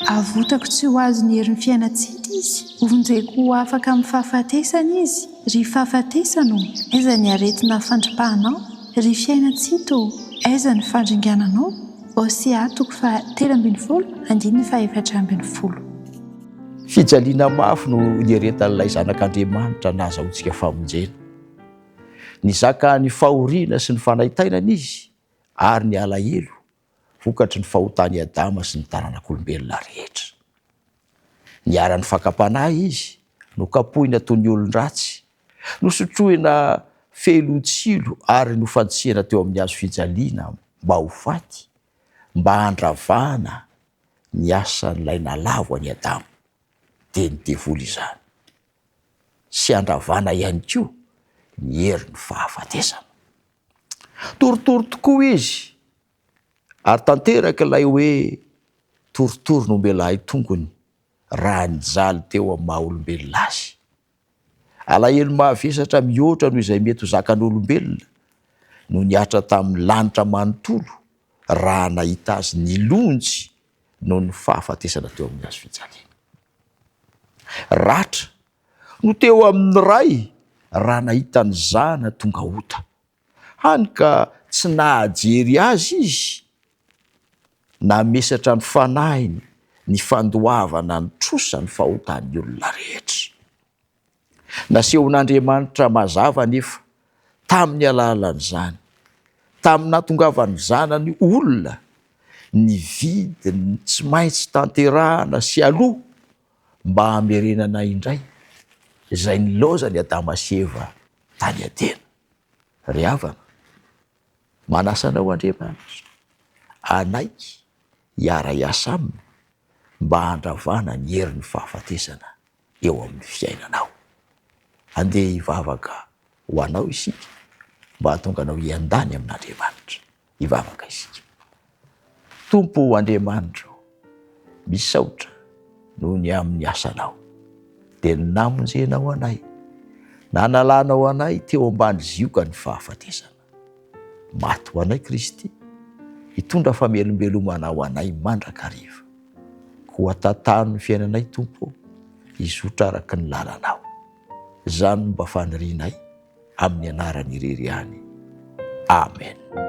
Avotako tsy ho azon'ny herin'ny fiainan-tsita izy, hovonjeko ho afaka amin'ny fahafatesana izy. Ry fahafatesana ô, aiza ny aretina fandripahanao? Ry fiainan-tsita ô, aiza ny fandringananao? Hosea toko faha 13 andininy faha 14. Fijaliana mafy no nieretan'ilay Zanak'Andriamanitra nahazahoantsika famonjena. Nizaka ny fahoriana sy ny fanaintainana izy ary ny alahelo vokatry ny fahotan'i Adama sy ny taranak'olombelona rehetra. Niharan'ny fakam-panahy izy, nokapohina toy ny olon-dratsy, nosotroina fehilotsilo ary nofantsihana teo amin'ny hazo fijaliana mba ho faty, mba handravana ny asan'ilay nalavo an'i Adama, dia ny devoly izany, sy handravana ihany koa ny herin'ny fahafatesana. Torotoro tokoa izy, ary tanteraka ilay hoe torotoro nombelahy tongony raha nijaly teo amin'ny maha olombelona azy. Alahelo mavesatra mihoatra noho izay mety ho zakan'olombelona no nihatra tamin'ny lanitra manontolo raha nahita azy nilonjy noho ny fahafatesana teo amin'ny hazo fijaliana. Ratra no teo amin'ny ray raha nahita ny zana tonga ota, hany ka tsy nahajery azy izy, namesatra ny fanahiny ny fandoavana ny trosa ny fahotan'ny olona rehetra. Nasehon'Andriamanitra mazava anefa tamin'ny alalan'izany, tamin'ny nahatongavan'ny Zanany olona, ny vidiny tsy maintsy tanterahana sy aloa mba hamerenana indray izay nilaozan'i Adama sy Eva tany Edena. Ry havana, manasa anao Andriamanitra hanaiky hiara-hiasa Aminy mba handravana ny herin'ny fahafatesana eo amin'ny fiainanao. Andeha hivavaka ho anao isika mba hahatonga anao hiandany amin'Andriamanitra. Hivavaka isika. Tompo Andriamanitra ô, misaotra noho ny amin'ny asanao, dia ny namonjenao anay, nanalanao anay teo ambany ziogan'ny fahafatesana. Maty ho anay Kristy, hitondra famelombelomana ho anay mandrakariva. Koa tantano ny fiainanay Tompo ô, hizotra araka ny lalanao. Izany no mba fanirianay amin'ny anarany irery ihany. Amen.